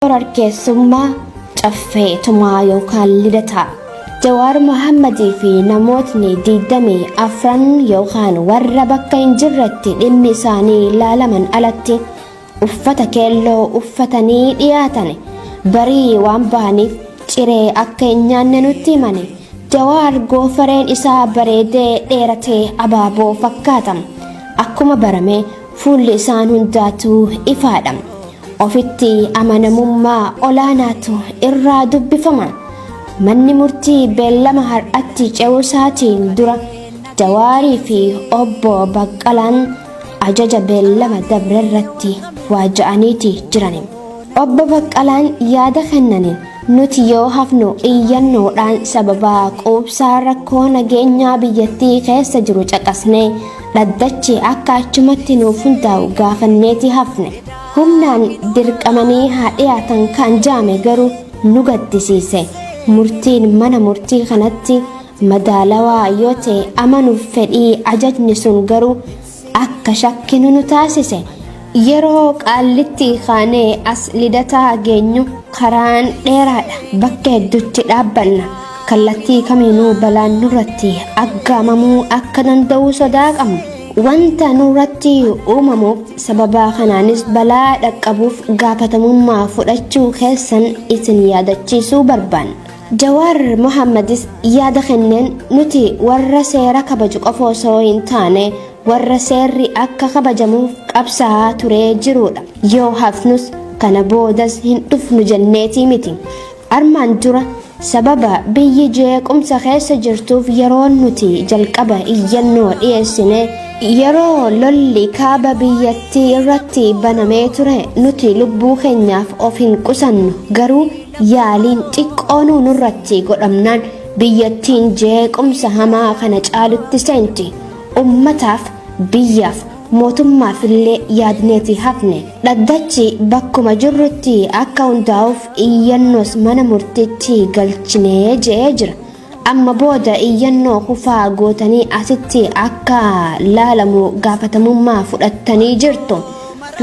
Shororkeessummaa Caffee Tumaa yookaan Lidataa Jawaar Mohammadii fi namootni 24 yookaan warra bakka hin jirretti dhimmi isaanii ilaalaman alatti uffata keelloo uffatanii dhiyaatan barii waan bahaniif ciree akka hin nyaanne nutti himani. Jawaar goofareen isaa bareedee dheeratee abaaboo fakkaata. Akkuma barame fuulli isaan hundaatuu ifaadha. Ofitti amanamummaa olaanaatu irraa dubbifama. Manni murtii beellama har'atti ce'uusaatiin dura Jawaarii fi Obbo Baqqalaan ajaja beellama dabrerratti waa ja'aniiti jiran. Obbo Baqqalaan yaada kennaniin nuti yoo hafnu iyyannoodhaan sababaa quubsaa rakkoo nageenyaa biyyattii keessa jiru caqasnee dhaddachi akka achumatti nuuf hundaa'u gaafanneeti hafne. Humnaan dirqamanii haa dhiyaatan kan jaame garuu nu gaddisiise. Murtiin mana murtii kanatti madaalawaa yoo ta'e amanuuf fedhii ajajni sun garuu akka shakkinu nu taasise. Yeroo Qaallitti kaanee as Lidataa geenyu karaan dheeraadha. Bakka hedduutti dhaabbanna. Kallattii kamiinuu balaan nurratti aggaamamuu akka danda'u sodaa qabna. Wanta nurratti uumamuuf sababaa kanaanis balaa dhaqqabuuf gaafatamummaa fudhachuu keessan isin yaadachiisuu barbaanna. Jawaar Mohammadis yaada kenneen nuti warra seera kabaju qofa osoo hin taane warra seerri akka kabajamuuf qabsaa'aa turee jiruudha. Yoo hafnus kana boodas hin dhufnu jenneetii miti. Armaan dura sababa biyyi jeequmsa keessa jirtuuf yeroo nuti jalqaba iyyannoo dhiyeessine yeroo lolli kaaba biyyattii irratti banamee ture nuti lubbuu keenyaaf of hin qusannu garuu yaaliin xiqqoonuu nurratti godhamnaan biyyattiin jeequmsa hamaa kana caalutti seenti. Ummataaf, biyyaaf, mootummaaf illee yaadneeti hafne. Dhaddachi bakkuma jirrutti akka hundaa'uuf iyyannoos mana murtiitti galchinee je'ee jira. Amma booda iyyannoo kufaa gootanii asitti akka laalamu gaafatamummaa fudhattanii jirtu.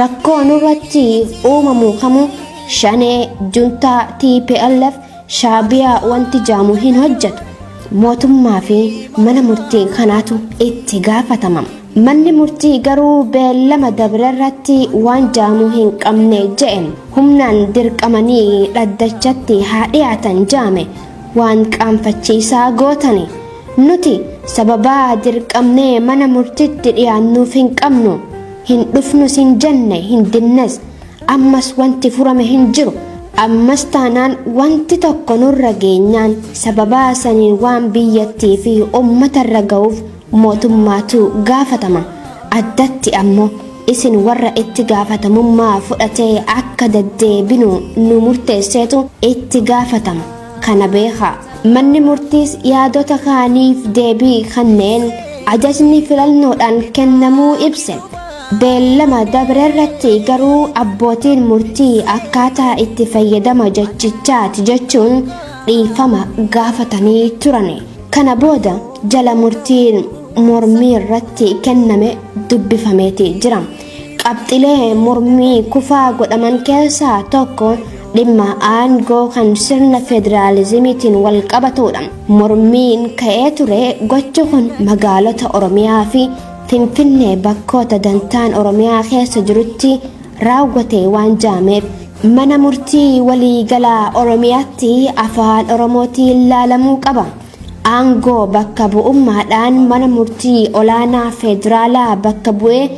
Rakkoo nurratti uumamu kamuu Shanee, Juntaa, TPLF, Shaabiyaa wanti jaamu hin hojjetu. Mootummaa fi mana murtii kanaatu itti gaafatama. Manni murtii garuu beellama dabrerratti waan jaamu hin qabne je'e. Humnaan dirqamanii dhaddachatti haa dhiyaatan jaame waan qaanfachiisaa gootani. Nuti sababaa dirqamnee mana murtitti dhiyaannuuf hin qabnu. Hin dhufnus hin jenne hin dinnes. Ammas wanti furame hin jiru. Ammas taanaan wanti tokko nurra geenyaan sababaa saniin waan biyyattii fi uummatarra ga'uuf mootummaatu gaafatama. Addatti ammoo isin warra itti gaafatamummaa fudhatee akka deddeebinu nu murteesseetu itti gaafatama. Kana beekaa. Manni murtiis yaadota kaaniif deebii kanneen ajajni filannoodhaan kennamuu ibse. Beellama dabrerratti garuu abbootiin murtii akkaataa itti fayyadama jechichaati jechuun dhiifama gaafatanii turan. Kana booda jala murtiin mormii irratti kenname dubbifameeti jira. Qabxilee mormii kufaa godhaman keessaa tokko dhimma aangoo kan sirna federaalizimiitiin wal qabatudha. Mormiin ka'ee ture gochi kun magaalota Oromiyaa fi Finfinnee bakkoota dantaan Oromiyaa keessa jirutti raawwate waan jaameef mana murtii waliigalaa Oromiyaatti afaan Oromootiin laalamuu qaba. Aangoo bakka bu'ummaadhaan mana murtii olaanaa federaalaa bakka bu'ee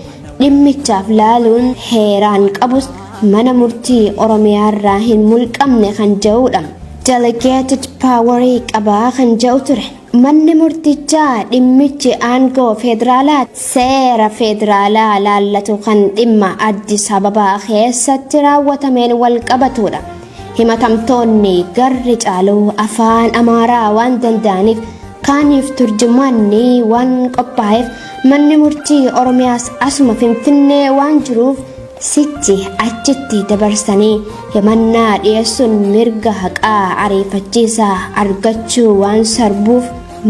dhimmichaaf laaluun heeraan qabus mana murtii Oromiyaarraa hin mulqamne kan jedhudha. Delegated power qabaa kan jedhu ture. Manni murtichaa dhimmichi aangoo federaalaa seera federaalaa laallatu kan dhimma Addis Ababaa keessatti raawwatameen wal qabatudha. Himatamtoonni garri caaluu afaan Amaaraa waan danda'aniif kaaniif turjumaanni waan qophaa'eef manni murtii Oromiyaas asuma Finfinnee waan jiruuf sichi achitti dabarsanii himannaa dhiyeessuun mirga haqaa ariifachiisaa argachuu waan sarbuuf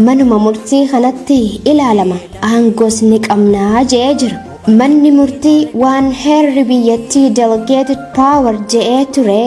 manuma murtii kanatti ilaalama aangoos ni qabnaa je'ee jira. Manni murtii waan heerri biyyattii delegated power je'ee ture.